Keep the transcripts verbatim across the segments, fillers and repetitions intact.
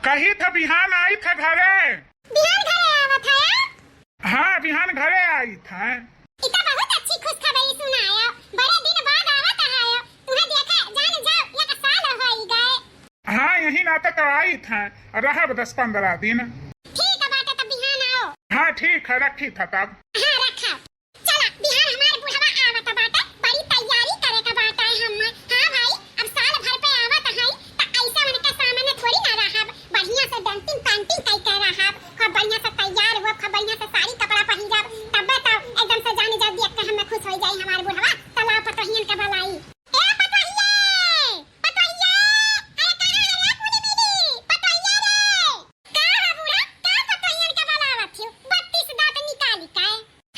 कही था बिहान आई था घरे। बिहान घरे आवत है? हाँ, बिहान घरे आई था। ई त बहुत अच्छी खुशखबरी सुनायो। बड़े दिन बाद आवत है। तुहे देखे जान जाओ एक साल होई गए। हाँ, यही नाते तो आई था। रहब दस पन्द्रह दिन। ठीक है बाटे, तब बिहान आओ। हाँ, ठीक है, रखी था तब। हाँ, रखा। चला, बिहान हमार बुढ़वा आवत बाटे, बड़ी तैयारी करे के बाटे हम। हाँ भाई, अब साल भर पे आवत है, त ऐसे उनके सामने थोड़ी ना रहब। बढ़िया से डेंटिंग पेंटिंग कई के रहब, खूब बढ़िया से तैयार हुआ, खूब बढ़िया से साड़ी कपड़ा पहिरब, तबे तो एकदम से जान जाओ देख के हमें खुश हो जाई हमार बुढ़वा। त लाओ पतोहियन के बुलाई। ए पतोहिए, पतोहिए, अरे कहाँ है रे कुली मिली? पतोहिए रे। का है बूढ़ा? का पतोहियन के बुलावत हियो? बत्तीस दांत निकाली का?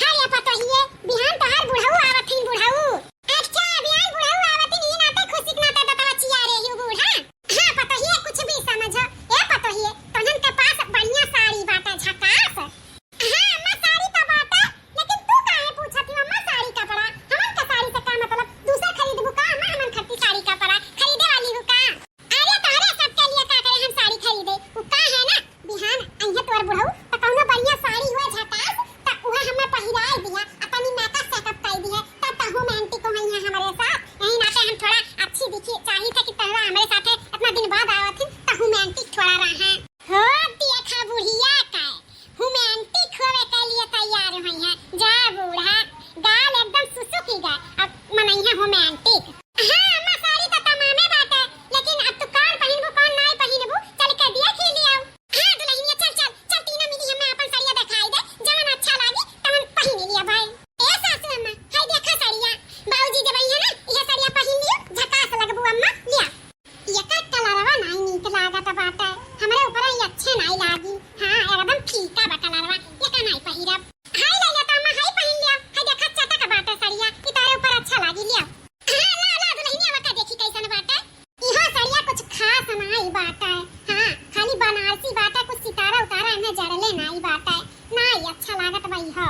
हाँ रे पतोहिए, बिहान तोहार बुढ़ऊ आवत हिन, बुढ़ऊ। अच्छा, बिहान बुढ़ऊ आवत हिन, ई नाते खुशी के नाते दतवा चियारे हियो बूढ़ा। हाँ पतोहिए, कुछ भी समझो। ए पतोहिए, तोहन के पास बढ़िया साड़ी बाटे, झकास। हाँ अम्मा, साड़ी तो बाटे, लेकिन तू काहे पूछत हियो अम्मा साड़ी कपड़ा? हमन के साड़ी से का मतलब? दूसर खरीदबू का अम्मा? हमन खातिर साड़ी कपड़ा खरीदे वाली हू का? अरे तोहरे सबके लिए का करे हम साड़ी खरीदे? उ का है ना, बिहान अइहे तोर बुढ़ऊ त कौनो बढ़िया साड़ी हुआ झकास, त उहे हमें पहिराए दिहा, आ तनी मेकअप सेकअप कई दिहे, तब त रोमांटिक होइहे हमरे साथ। यही नाते हम थोड़ा अच्छी दिखी, चाही था कि तोहरा हमरे साथे इतना दिन बाद आवत हिन, त रोमांटिक थोड़ा रहे। हो देखा बुढ़िया का, रोमांटिक होवे के लिए तैयार होइहे। जा बूढ़ा, गाल एकदम सुसुकी गए, अब मनइहे रोमांटिक। हाँ अम्मा, साड़ी त तमामे बाटे, लेकिन अब तू कौन पहिनबू, कौन नाई पहिनबू, चल के देख ही लियो। हाँ दुल्हनिया, चल, चल, चल, तीनों मिली हमें अपन सड़िया दिखाई दे, जवन अच्छा लागी, तवन पहिन लिया भाई। ए सासू अम्मा, हाय देखा सड़िया, बाबूजी जब अइहे ना, इहे सड़िया पहिन लियो, झकास लगबू अम्मा, लिया। एकर कलरवा नाई नीक लागत बाटे, हमरे ऊपर ई अच्छे नाई लागी। हाँ, एकदम फीका बा कलरवा, एका नाई पहिरब। हाय लइला त अम्मा, हाय पहिन लिया, हाय देखा चटक बाटे सड़िया, ई तोरे ऊपर अच्छा लागी, लिया। हाँ, ला, ला, दुल्हनिया वका देखी कैसन बाटे। इहो सड़िया कुछ खास नाई बाटे। हाँ, खाली बनारसी बाटे, कुछ सितारा उतारा एमे जड़ले नाई बाटे। नाई अच्छा लागत बा इहो।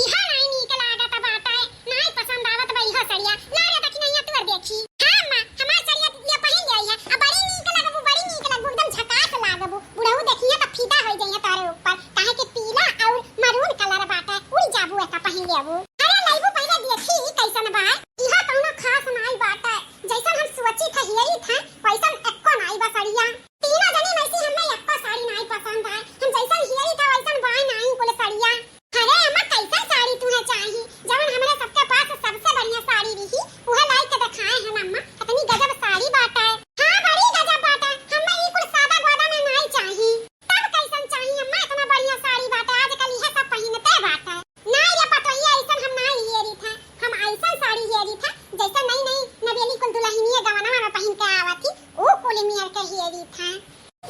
इहो नाई नीक लागत बाटे, नाई पसंद आवत बा इहो सड़िया। ला रे दखिनैया तोर देखी। हाँ अम्मा, हमार सड़िया ले पहिन ले आई है। आ बड़ी नीक लगबू, बड़ी नीक लगबू, एकदम झकास लागबू। बुढ़ऊ देखिहे त फिदा हो जइहे तोरे ऊपर, काहे कि पीला और मरून कलर बाटे। उड़ जाबू एका पहिन लेबू। अरे लइबू पहिले देखी ई कैसन बा। इहा कौनो खास नाई बाटे, जैसन हम सोची थे, हियरी थे, वैसन एक्को नाई बा सड़िया। तीनों जनी में से हमें एक्को साड़ी नाई पसंद है, हम जैसन हियरी थे वैसन बाय नाई कुल सड़िया। अरे अम्मा, कैसन साड़ी तुहे चाही? जवन हमरे सबके पास सबसे बढ़िया साड़ी रही, उहे लाई के दिखाए हैं अम्मा। इतनी गजब साड़ी बाटे। हाँ, बड़ी गजब बाटे। हमें ई कुल सादा गोदा में नाई चाही। तब कैसन चाही अम्मा? इतना बढ़िया साड़ी बाटे, आजकल इहे सब पहिनते बाटे। नाई रे पतोहिया, ऐसन हम नाई हियरी थे। हम ऐसन साड़ी हियरी थे, जैसे नई नई नवेली कुल दुल्हनिया गवनवा में पहिन के आवत ही, ऊ कुल नियर के हियरी थे।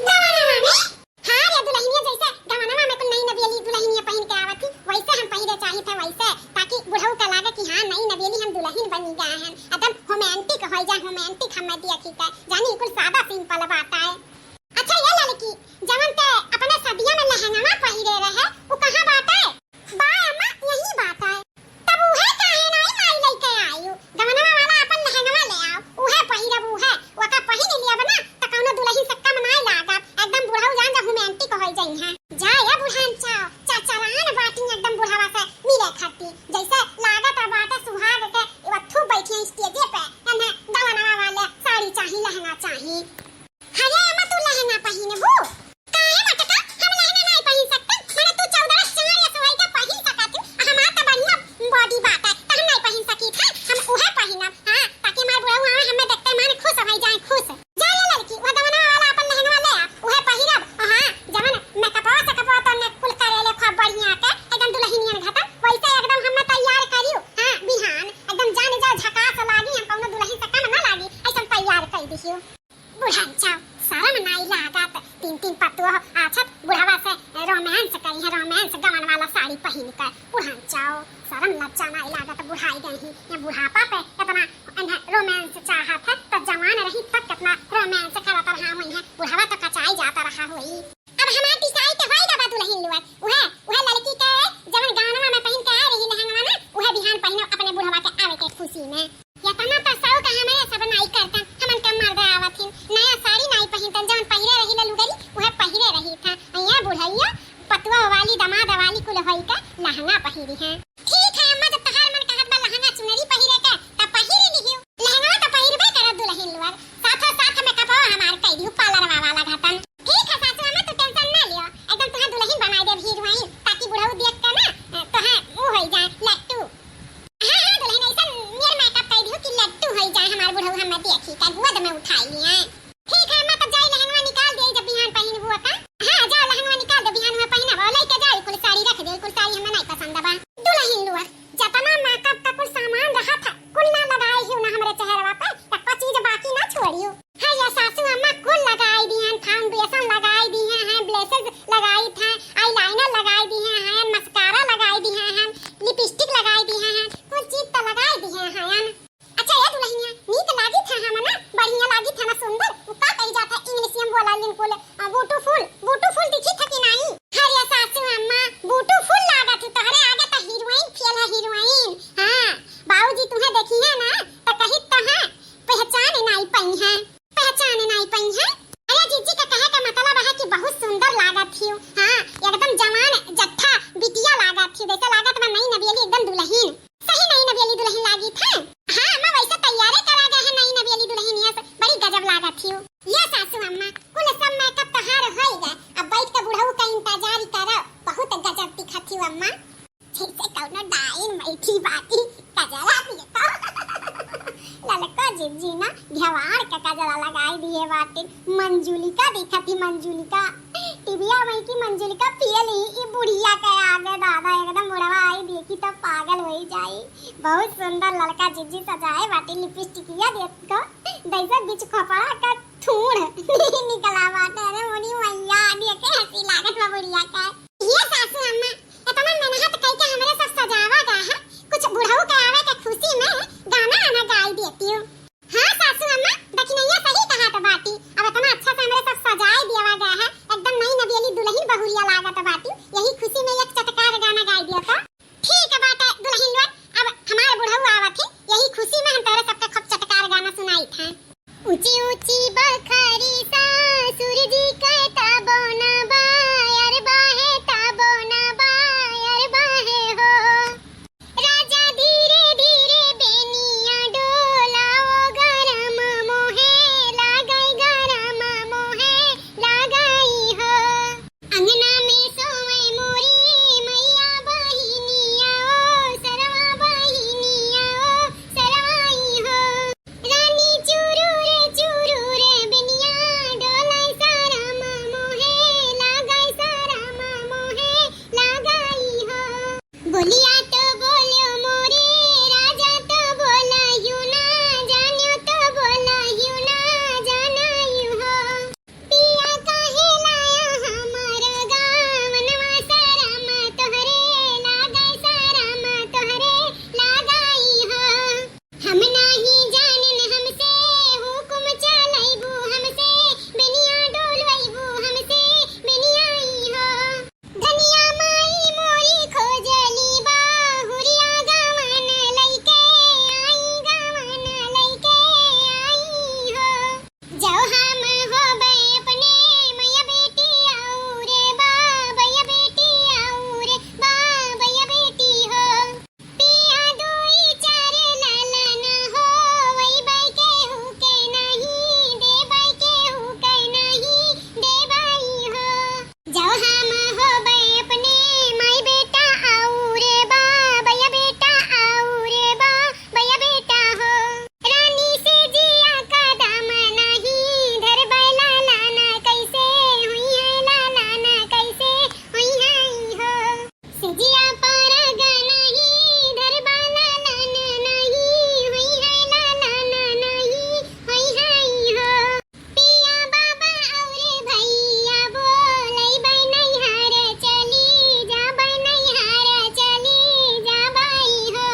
गवनवा में? हाँ रे दुल्हनिया, जैसे गवनवा में कुल नई नवेली दुल्हनिया पहिन के आवत ही, वैसे हम पहिरे चाही थे, वैसे, ताकि बुढ़ऊ का लागे कि हाँ, नई नवेली हम दुल्हन बनी गए हैं, एकदम रोमांटिक हो जाए, रोमांटिक हम देखी के, जानी कुल सादा सिंपल बाटे। अच्छा ये लड़की, जवन ते अपने सदिया में लहंगवा पहिरे रहे, उ कहाँ बाटे? बा अम्मा, यही बाटे। तब उहे काहे नाई माई लइके आयु? गवनवा वाला अपन लहंगवा ले आओ, उहे पहिरब उहे। ओका पहिन लियब ना, त कौनो दुल्हन से कम नाई लागब। एकदम बुढ़ऊ जान जा रोमांटिक होइ जइहें। जा ए बुढ़ान चाओ, चरचरान बाटी एकदम बुढ़वा से मिले खाती। जैसे लागत बाटे सुहाग के वथू बैठी स्टेजे पे, एन्हें गवनवा वाले साड़ी चाही, लहंगा चाही। अरे अम्मा, तू लहंगा पहिनबू? काहे मटका, हम लहंगा नाई पहिन सकते? माने तू चौदह चार या सोई के पहिन सकत हूँ। हमार त बढ़िया बॉडी बाटे, त हम नाई पहिन सकी थे। हम उहे पहिनब, हाँ, ताकि हमार बुढ़ऊ आवे, हमें देखते मन खुश हो जाए, खुश। जा ये लड़की, वह गवनवा वाला अपन लहंगा ले आ, उहे पहिरब। और हाँ, जवन मेकअपवा सेकअपवा तो ने कुल करेले खूब बढ़िया के, एकदम दुल्हनियन घटन, वैसे एकदम हमें तैयार करियो। हाँ, बिहान एकदम जान जाओ झकास लागी, हम कौनो दुल्हन से कम ना लागी, ऐसन तैयार कर दियो। बुढ़न चाओ, शरम नाई लागत, तीन तीन पतोह आछत बुढ़वा से रोमांस करी है, रोमांस गवन वाला साड़ी पहिन कर। बुढ़न चाओ, शरम लज्जा नाई लागत, बुढ़ाई गई ही, ये बुढ़ापा पे इतना इन्हें रोमांस चाहत है, तो जवान रही तब कितना रोमांस करत रहा हुई है, बुढ़वा तो कचाई जाता रहा हुई। अब हमार डिसाइड होई गवा दुल्हन लोग, उहे, उहे लड़की के जवन गानवा में पहिन के आ रही लहंगवा ना, उहे बिहान पहिनो अपने बुढ़वा के आवे के खुशी में। यतना तो शौक हमरे सब नाई करतन, हमन के मर्द आवत हिन, नया साड़ी नाई पहिनतन, जवन पहिरे रही ला लुगरी, उहे पहिर ठीक है, गोद में उठाई लिया। ठीक है, अम्मा, तब जाई लहंगवा निकाल दे, जब बिहान पहिनबू ओका। हाँ, जाओ लहंगवा निकाल दे, बिहान में पहिनब। और लइके जाओ कुल साड़ी रख दे, कुल साड़ी हमें नहीं पसंद बा। दुलहिन लोग, जतना मेकअप का कुल सामान रहा था, कुल ना लगाए ही ना हमरे चेहरवा पे, तब का चीज बाकी ना छोड़ियो। हाँ ये सासू अम्मा, कुल लगाई दिहन, foundation लगाई दिहे हैं, blushes लगाई था, eyeliner लगाई दिहे हैं, mascara लगाई दिहे हैं, lipstick लगाई दिहे हैं, कुल चीज तो लगाई दिहे हैं। अच्छा ए दुलहिनिया, नीक लागित है हम ना, बढ़िया लागित है ना, सुंदर। उ का कही जात है, English में बोला लिन कुल, अ, beautiful, beautiful दिखित है कि नाई? अरे सासू अम्मा, beautiful लागत है, तोहरे आगे तो heroine fail है, heroine। हाँ, बाबूजी तुहे देखी है ना, तो कहित तो है, पहचान नाई पई है, पहचान नाई पई है। अरे जीजी का कहे का मतलब है कि बहुत सुंदर लागत हियो। हाँ, एकदम जवान जट्ठा बिटिया लागत हियो, जैसे लागत बा नई नवेली एकदम दुलहिन। सही नई नवेली दुलहिन लागित है। हाँ अम्मा, वैसे तैयारे करा गए है नई नवेली दुलहिनिया से, बड़ी गजब लागत हियो। ये सासू अम्मा, कुल सब मेकअप तोहार होई गए, अब बैठ के बुढ़ऊ का इंतजार करो, बहुत गजब दिखत हियो अम्मा। जैसे कौनो डाइन बैठी बाटी, कजरा देखो। ललको जिज्जी ना घेवाड़ के कजरा लगाई दिए बाटी। मंजुलिका दिखत ही, मंजुलिका। टीविया में की मंजुलिका पियल ही, ई बुढ़िया के आगे दादा, एकदम बुढ़वा आई देखी तो पागल होई जाई। बहुत सुंदर ललका जिज्जी सजाए बाटी, लिपस्टिकिया देखो, जैसे बीच खोपड़ा का थूड़ निकला बाटे। अरे मोरी मैया, देखे हंसी लागत बा बुढ़िया के। ये सासू अम्मा, इतना मेहनत कइके हमरे सब सजावा गया है, कुछ बुढ़ऊ के आवे के खुशी में गाना आना गाई देती हूँ। हाँ सासू अम्मा, दखिनैया सही कहा तो बाटी। अब इतना अच्छा से हमरे सब सजाए दिया गया है, एकदम नई नवेली दुलहिन बहुरिया लागत बाटी। यही खुशी में एक चटकार गाना गाई दिया तो। ठीक है बाटे दुलहिन लोग, अब हमार बुढ़ऊ आवत है, यही खुशी में हम तोरे सबके खूब चटकार गाना सुनाई था। ऊंची ऊंची बखरी सासुर जी के ताबो ना बा, यार बाहे ताबो ना बा, यार बाहे हो। राजा धीरे धीरे बेनिया डोलाओ, गरम मोहे लागई, गरम मोहे लागई हो। अंगना में सोवै मोरी मैया बहिनिया ओ, सरवा बहिनिया ओ, सरवाई हो। रानी चुरू रे चुरू रे बिनिया डोलाई, सरम मोहे लागई, सरम मोहे लागई हो। बोलिया तो बोल्यो मोरे राजा तो बोलायो ना, जान्यो तो बोलायो ना, जानायो हो। पिया काहे लाया हमार गावनवा, सरम तोहरे लागई, सरम तोहरे लागई हो। हम नाही जानिन हमसे हुकुम चलैबू, हमसे बेनिया डोलवैबू, हमसे बेनिया ई हो। धनिया माई मोरी खोजली बाहुरिया, गावन लइके आई, गावन लइके आई हो। जौ हम होबै अपने मैया बेटी और बाबैया बेटी और बाबैया बेटी हो। पिया दुई चार ललन होवै बै केहू के नहीं देबै, केहू के नहीं देबै हो। जौ हम होबै अपने माई बेटा और बाबैया बेटा और बाबैया बेटा हो। रानी से जिया कदम नहीं धरबै, लालन कैसे हुई है, लालन कैसे हुई है हो। सजिया पर गनही धरबा, लालन नहीं होई है, लालन नहीं होई है हो। पिया बाबा और भैया बोलैबै, नैहर चली जाबै, नैहर चली जाबै हो।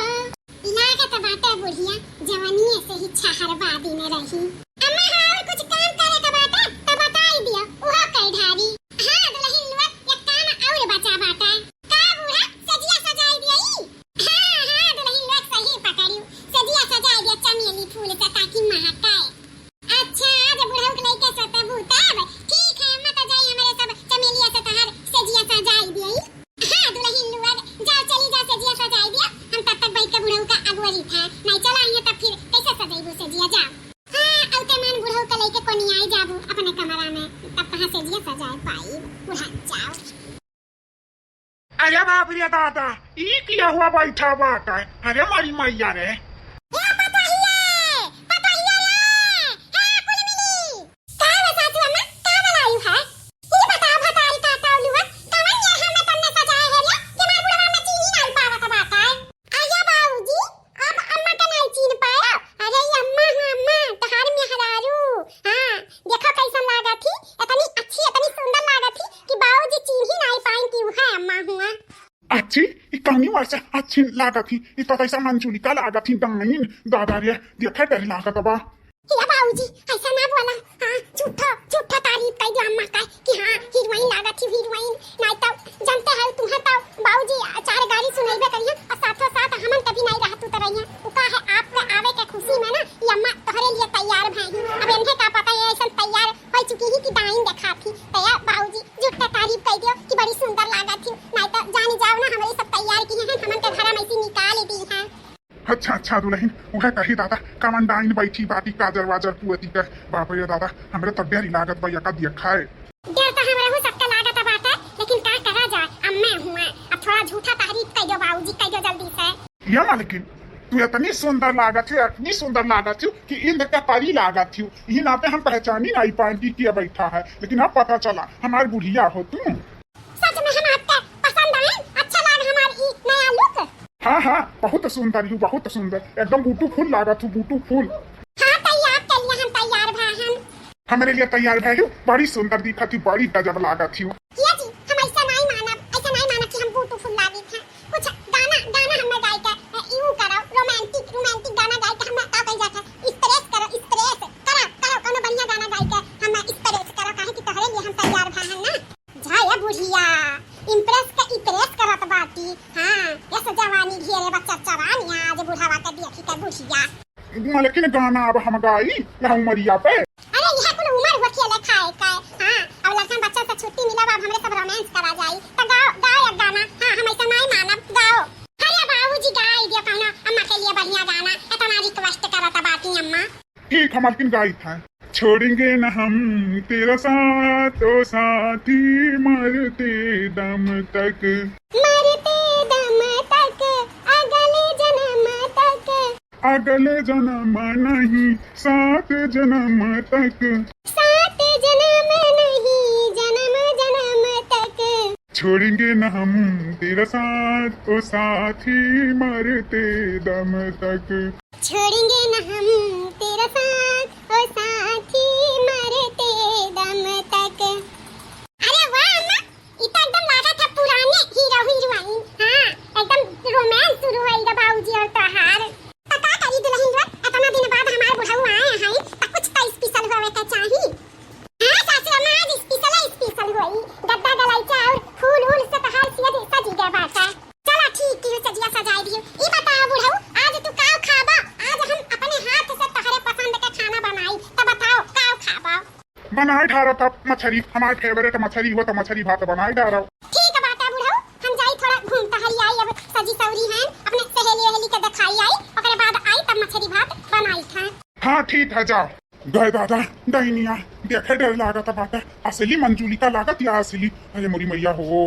लागत बाटे बुढ़िया जवनिये से ही छहरवा दिन रही। अम्मा, हाँ, और कुछ काम करे के बाटे त बताई दिया, उहो कई ढारी। हाँ दुलहिन लोग, एक काम और बचा बाटे। का बूढ़ा, सजिया सजाई दिया ई? हाँ, हाँ दुलहिन लोग, सही पकड़ियो, सजिया सजाई दिया चमेली फूल से, ताकि महके। अच्छा, आज बुढ़ऊ के लइके सोते भूतब। ठीक है अम्मा, त जाई हमरे सब चमेलिया से तहार सजिया सजाई दिया ई। हाँ दुलहिन लोग, जाओ चली जाओ, सजिया सजाई दिया, हम तब तक बैठ के बुढ़ऊ का अगुवरी था, नहीं चला आइए तब फिर कैसे सजैबू सजिया, जाओ। हाँ, औते मान बुढ़ऊ का लइके कोनियाई जाबू अपने कमरा में, तब कहाँ सजिया सजाए पाई, बुढ़ा जाओ। अरे बाप रे दादा, ई किया हुआ बैठा बाटा? अरे मरी मैया रे। ए पतोहिए, पतोहिए रे, तनी वैसे अच्छी लागत ही, ई तो तैसा मंजुलिका लागत ही डाइन। दादा रे, देखे डर लागत बा। या बाबूजी, ऐसा ना बोला। हाँ, झूठा, झूठा तारीफ कइ दियो अम्मा का कि हाँ, हीरोइन लागत ही, हीरोइन। नहीं तो जानते हो, तुम्हें तो बाबूजी चार गारी सुनइबे करिए और साथों साथ हमन कभी नहीं रहतू तो रहिए। उ का है, आप में आवे के खुशी में ना, ये अम्मा तोहरे लिए तैयार भई ही। अब इन्हें का पता है, ऐसा तैयार हो चुकी ही कि डाइन देखा थी। तो या बाबूजी, झूठा तारीफ कइ दियो कि बड़ी सुंदर लागत ही, नहीं तो जान जाओ ना, हमरे सब तैयार किए हैं, हमन के घर में से निकाल दी हैं। अच्छा, अच्छा दुलहिन, उहे कही दादा, कवन डाइन बैठी बाटी काजर वाजर पुअती के। बाप रे दादा, हमरे तो डर लागत बा, यका देखा है। डर तो हमरे हूँ सबके लागत बाटे, लेकिन का करा जाए, अम्मे हुए। अब थोड़ा झूठा तारीफ कइ दो बाबूजी, कइ दो जल्दी से। या मालकिन, तू इतनी सुंदर लागत हो, इतनी सुंदर लागत हो कि इंद्र का परी लागत हो। यही नाते हम पहचानी नहीं पाएंगे कि के बैठा है, लेकिन अब पता चला हमार बुढ़िया हो तू। सच में हम आपके पसंद आए, अच्छा लाग हमार ई नया लुक। हाँ, हाँ, बहुत सुंदर हूँ, बहुत सुंदर, एकदम ब्यूटीफुल लागत हूँ, ब्यूटीफुल। हाँ, तो ये आपके लिए हम तैयार भा हम। हमरे लिए तैयार भा हूँ, बड़ी सुंदर दिखत हूँ, बड़ी गजब लागत हूँ। ये जी, हम ऐसा नहीं मानब, ऐसा नहीं मानब कि हम ब्यूटीफुल लागित हैं। कुछ गाना, गाना हमें गाय के, ए, यूं करो, रोमांटिक, रोमांटिक गाना गाय के हमें का कही जाता है, एक्सप्रेस करो, एक्सप्रेस करो, करो, कोनो बढ़िया गाना गाय के हमें एक्सप्रेस करो, काहे कि तोहरे लिए हम तैयार भा हैं ना। जा ए बुढ़िया, इम्प्रेस के इम्प्रेस करत बाटी। हाँ, यस जवानी घेरे बच्चा चरानिया, आज बुढ़ावा के देखी के बुढ़िया। मालकिन गाना अब हम गाई, यह उमरिया पे। अरे यह कुल उमर होती है खाए का। हाँ, अब लड़कन बच्चन से छुट्टी मिला, अब हमरे सब रोमांस करा जाई। तो गाओ, गाओ एक गाना। हाँ, हम ऐसा नहीं मानब, गाओ। अरे बाबूजी गाई दियो कौनो अम्मा के लिए बढ़िया गाना, इतना रिक्वेस्ट करत बाटी अम्मा। ठीक है मालकिन, गाई था। छोड़ेंगे न हम तेरा साथ, ओ साथी, मरते दम तक। मरते दम तक, अगले जन्म तक। अगले जन्म नहीं, सात जन्म तक। सात जन्म नहीं, जन्म जन्म तक। छोड़ेंगे न हम तेरा साथ, ओ साथी, मरते दम तक। छोड़ेंगे न हम तेरा साथ, ओ साथी, मरते दम तक। अरे वाह अम्मा, ई तो एकदम लागत है पुराने हीरो हीरोइन। हाँ, एकदम रोमांस शुरू होइगा बाबूजी और तोहार। तो का करी दुलहिन रे, इतना दिन बाद हमार बुढ़ऊ आए हैं, तो कुछ तो स्पेशल होवे के चाही। हाँ सासू अम्मा, आज स्पेशल है, स्पेशल होई। गद्दा गलैचा और फूल वूल से तोहार सिया सजी गए बाटे। चला ठीक की हो, सजिया सजाई दियो। ई बताओ बुढ़ऊ, आज तू का खाबा? आज हम अपने हाथ से तोहरे पसंद के खाना बनाई, तो बताओ का खाबा? बनाए डारो तब मछरी, हमार फेवरेट मछरी हो तो मछरी भात बनाए डारो। ठीक बाटे बुढ़ऊ, हम जाई थोड़ा घूम टहरी आई, अब सजी सवरी हैं, अपने सहेली वहेली के दिखाई आई, ओकरे बाद आई तब मछरी भात बनाई था। हाँ ठीक है, जाओ। गए दादा, डैनिया, देखे डर लागत बाटे। असली मंजुलिका लागत या असली? अरे मोरी मैया हो,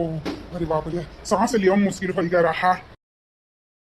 अरे बाप रे, सांस लिया मुश्किल हो गया रहा।